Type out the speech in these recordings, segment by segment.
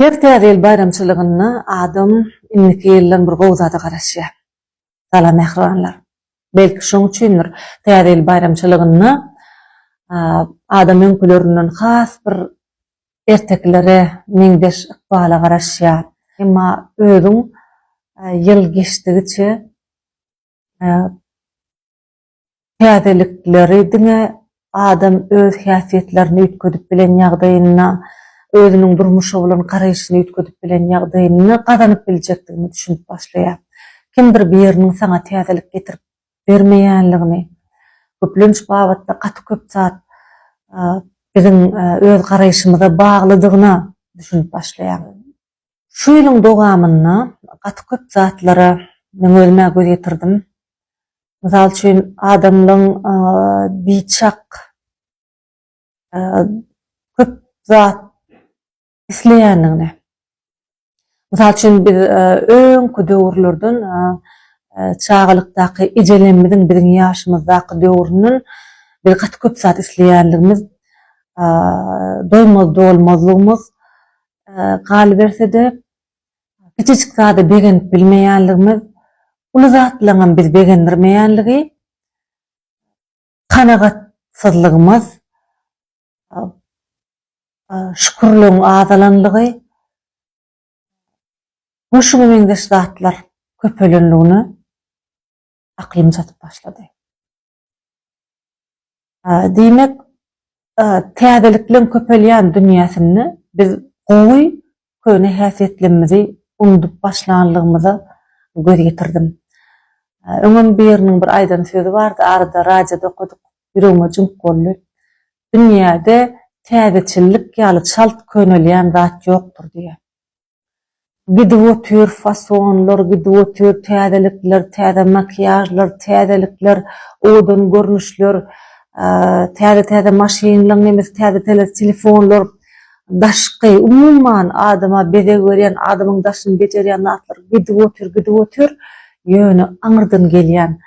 Her Täze ýyl baýramçylygynda adam indiki ýyldan bir gowy zada garaşýar. Salam mähribanlar! Belki şoň üçindir, Täze ýyl baýramçylygynda adam öňkülerinden has bir ertekilere meňzeş ykbala garaşýar. Emma özüň ýyl geçdigiçe Täzelikleri diňe adam öz häsiýetlerini üýtgedip bilen ýagdaýynda, özüniň durmuşa bolan garaýşyny üýtgedip bilen ýagdaýynda gazanyp biljekdigine düşünip başlaýar. Kimdir biriniň saňa täzelik getirip bermeýänligini, köplenç babatda gaty köp zat biziň öz garaýşymyza baglydygyna düşünip başlaýar. Şu ýylyň dowamynda gaty köp zatlara men özüm-ä göz ýetirdim. Mysal üçin, adamlaryň biçak köp zat isleýändigini. Mysal üçin, biz öňki döwürlerden çagalykdaky ejelerimiziň biziň ýaşymyzdaky döwründen biz gaty köp zat isleýändigimiz, doýmaz-dolmazlygymyz, Galyberse-de, kiçijik zada begenip bilmeýänligimiz, uly zatlaryňam bizi begendirmeýänligi, kanagatsyzlygymyz, şükürligiň azalanlygy we şuňa meňzeş zatlar köpelenligine aklym çatyp başlady. Diýmek, täzelikleriň köpelýän dünýäsinde biz gowy köne häsiýetlerimizi unudyp başlanlygymyza göz ýetirdim. Öňem biriniň bir aýdan sözi bardy, arada radioda okadyk, ýüregime jüňk boldy. Dünýäde täzeçillik ýaly çalt könelýän zat ýokdur diýýär. Gidip otyr fasonlar, gidip otyr täzelikler, täze makiýažlar, täzelikler, owadan görnüşler, täze-täze maşynlaň nemesi, täze-täze telefonlar, daşky, umuman, adama bezeg berýän, adamyň daşyny bejerýän zatlar gidip otyr, gidip otyr. Ýöne aňyrdan gelýän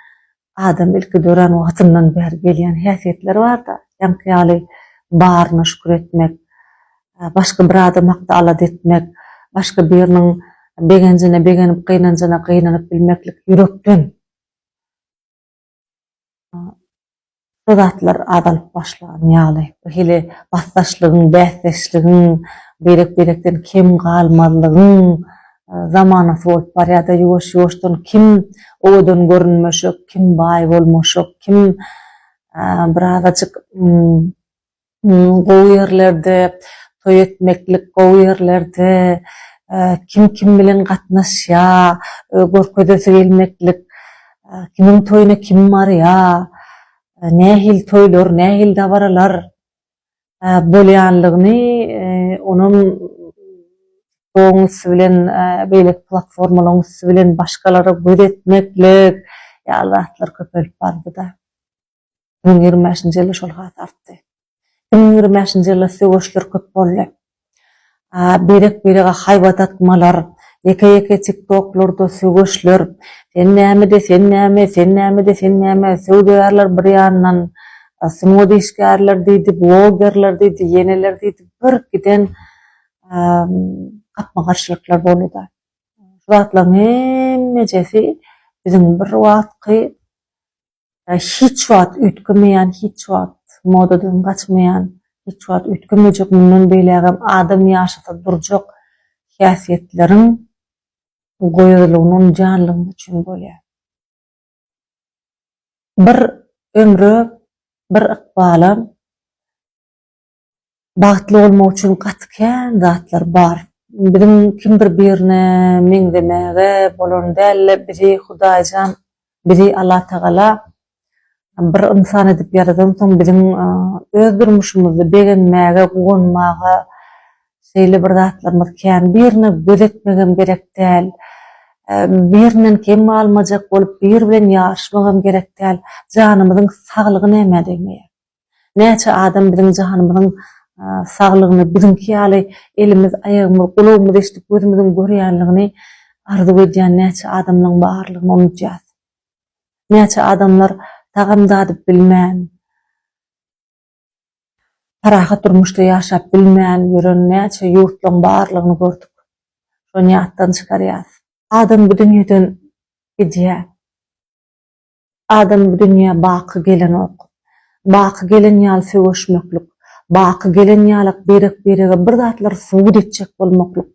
Adam ilki dörän wagtyndan bäri gelýän häsiýetleri bar-da, ýaňky ýaly baryna şükür etmek, başga bir adam hakda alada etmek, başga biriniň begenjine begenip, gynanjyna gynanyp bilmeklik ýürekden. Şo zatlar azalyp başlan ýaly. Bir hili basdaşlygyň, bäsdeşligiň, birek-birekden kem galmazlygyň zamanasy bolup barýar-da, ýuwaş-ýuwaşdan kim owadan görünmeşek, kim baý bolmaşak, kim birazajyk gowy ýerlerde toý etmeklik, gowy ýerlerde kim kim bilen gatnaşýar, görkezesi gelmeklik, kimiň toýuna kim barýar, nähili toýlar, nähili dabaralar bolýanlygyny onam TikTogyň üsti bilen, beýleki platformalaryň üsti bilen başgalara göz etmeklik ýaly zatlar köpelip bardy-da. 2025-nji ýylda şol has artdy. 2025-nji ýylda söweşler köp boldy. Birek-birege haýbat atmalar, ýeke-ýeke TikToklarda söweşler, sen näme-de, sen näme, sen näme-de, sen näme, söwdagärler bir ýandan, sungat işgärler diýdi, blogerler diýdi, ýeneler diýdi, bir giden gapma-garşylyklar boldy-da. Şu zatlaryň hemmejesi biziň bir wagtky Hiç wagt üýtgemeýän, hiç wagt modadan gaçmaýan, hiç wagt üýtgemejek, mundan beýlägem adam ýaşasa durjak häsiýetleriň goýazylygyny unudýanlygymyz üçin bolýar. Bir ömre, bir ykbala Bagtly bolmak üçin gaty kän zatlar bar. Biziň kimdir birine meňzemäge bolan däl-de, bizi Hudaýjan, bizi Allatagala bir ynsan edip ýaradansoň, biziň öz durmuşymyzda begenmäge, guwanmaga şeýle bir zatlarymyz kän. Birine göz etmegem gerek däl. Birinden kem galmajak bolup, biri bilen ýaryşmagam gerek däl. Janymyzyň saglygy nämä degmeýär? Näçe adam biziň janymyzyň saglygyny, biziňki ýaly elimiz, aýagymyz, gulagymyz eşidip, gözümiziň görýänligini arzuw edýän näçe adamlaryň barlygyny unudýas. Näçe adamlar tagam dadyp bilmän, Parahat durmuşda ýaşap bilmän ýören näçe ýurtlaryň barlygyny gördük. Şony ýatdan çykarýas. Adam bu dünýeden gidýär. Adam bu dünýä baky gelenok. Baky gelen ýaly söweşmeklik, baky gelen ýalak birek-birege bir zatlar subut etjek bolmaklyk,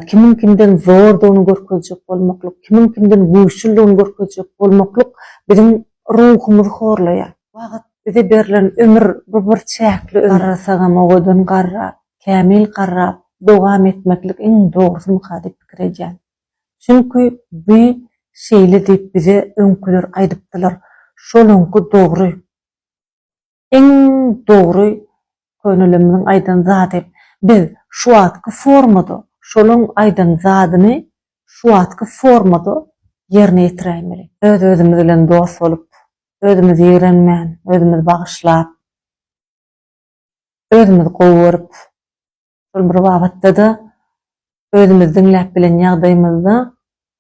kimiň kimden zordugyny görkezjek bolmaklyk, kimiň kimden güýçlüdigini görkezjek bolmaklyk biziň ruhumyzy horlaýar. Wagt bize berlen ömür bu bir çäkli ömür. Garrasagam owadan garrap, kämil garrap dowam etmeklik iň dogrusymyka diýip pikir edýän. Çünki bu şeýle diýip bize öňküler aýdypdylar. Şolaňky dogry. Iň dogry könelerimiziň aýdan zady. Biz şu wagtky formada şolaň aýdan zadyny şu wagtky formada ýerine ýetiräýmeli. Öz-özümiz bilen dost bolup, özümizi ýigrenmän, özümizi bagyşlap, özümizi gowy görüp, şol bir babatda-da özümizi diňläp bilen ýagdaýymyzda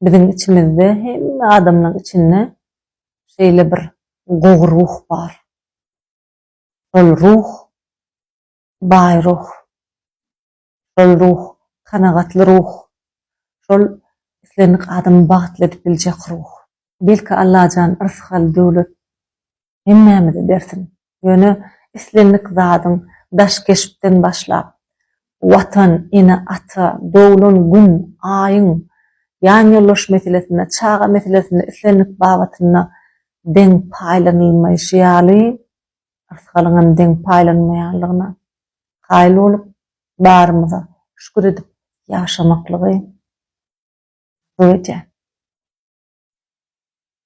biziň içimizde, hemme adamlaryň içinde şeýle bir gowy ruh bar. Şol ruh baý ruh. Şol ruh kanagatly ruh. Şol islendik adamy bagtly edip biljek ruh. Belki Allajan yrsgal döwlet hemmämize bersin. Ýöne islendik zadyň daş keşpden başlap, Watan, ene-ata, doglan gün, aýyň, ýan ýoldaş meselesinde, çaga meselesinde islendik babatynda deň paýlanylmaýşy ýaly, yrsgalyňam deň paýlanmaýanlygyna kaýyl bolup, barymyza şükür edip ýaşamaklygy arzuw edýän.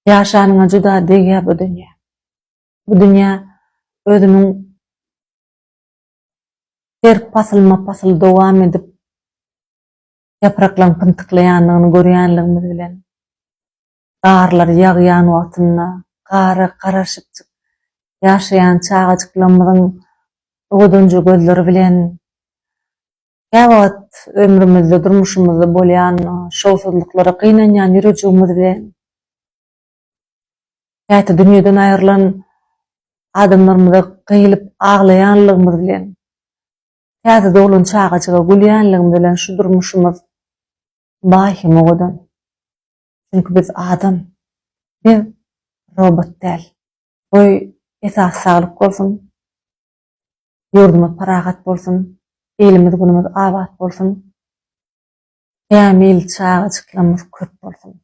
Ýaşanyňa juda degýär bu dünýä. Bu dünýä özüniň her pasylma-pasyl dowam edip, ýapraklaryň pyntyklaýandygyny görýänligimiz bilen, garlar ýagýan wagtynda gara garaşypjyk ýaşaýan çagajyklarymyzyň owadanja gözleri bilen käwagt ömrümizde, durmuşymyzda bolýan şowsuzlyklara gynanýan ýürejigimiz bilen käte dünýeden aýrylan adamlarymyza gyýylyp aglaýanlygymyz bilen täze doglan çagajyga gülýänligimiz bilen şu durmuşymyz baý hem owadan. Çünki biz adam. Biz robot däl. Goý, esasy saglyk bolsun. Ýurdumyz parahat bolsun. Ilimiz-günümiz abat bolsun. Kämil çagajyklarymyz köp bolsun.